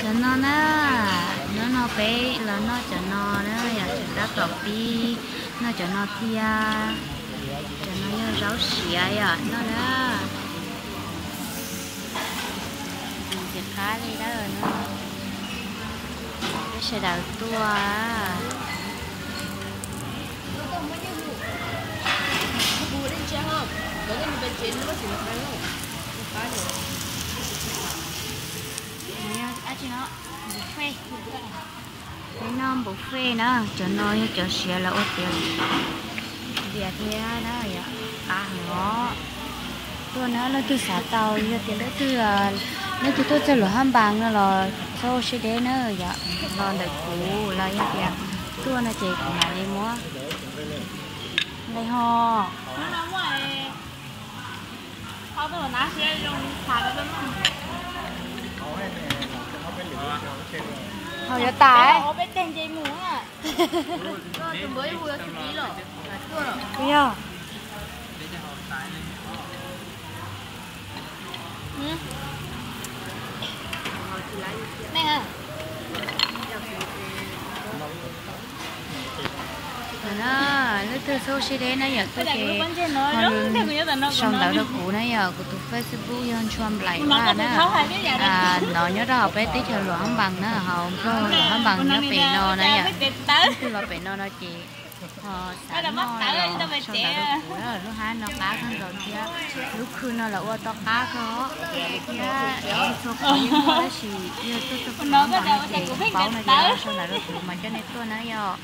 Cov no na, hnub no peb los noj cov no na, yog cov kab kaum pib, noj cov no thiab. Cov no yog zaub siav yom, noj na. Ntxim qab li na, peb sawv daws tuaj. Peb noj buffet na, cov no yog cov siav los ua tiav, tiav thiab na, qab heev os. Tuaj na, leej twg xav tau, yog tias leej twg, leej twg tuaj txog Luam Hab Npas no los txhob siab deb na, yog los ntawm kuv los yog tias tuaj no ces kuv mam li muab nqi ho. Ho yuav tas. Yog. Leej twg txhob siab deb na yom, tuaj ces sau ntawv rau kuv na yom, kuv tus Facebook yog Ntshua Nplaim Vaj na. No nyob rau hauv peb teb chaws Luam Hab Npas na, hauv nroog Luam Hab Npas nyob pem no na yom. Leej twg los pem no no ces ho xav noj los sau ntawv rau kuv na, lub hab no qab kawg nkaus thiab lub khw no los ua tau qab kawg thiab. Txhua qhov yeej muaj tab sis yog tuaj txog Luam Hab Npas no ces paub no ces sau ntawv rau kuv mas coj nej tuaj na yom.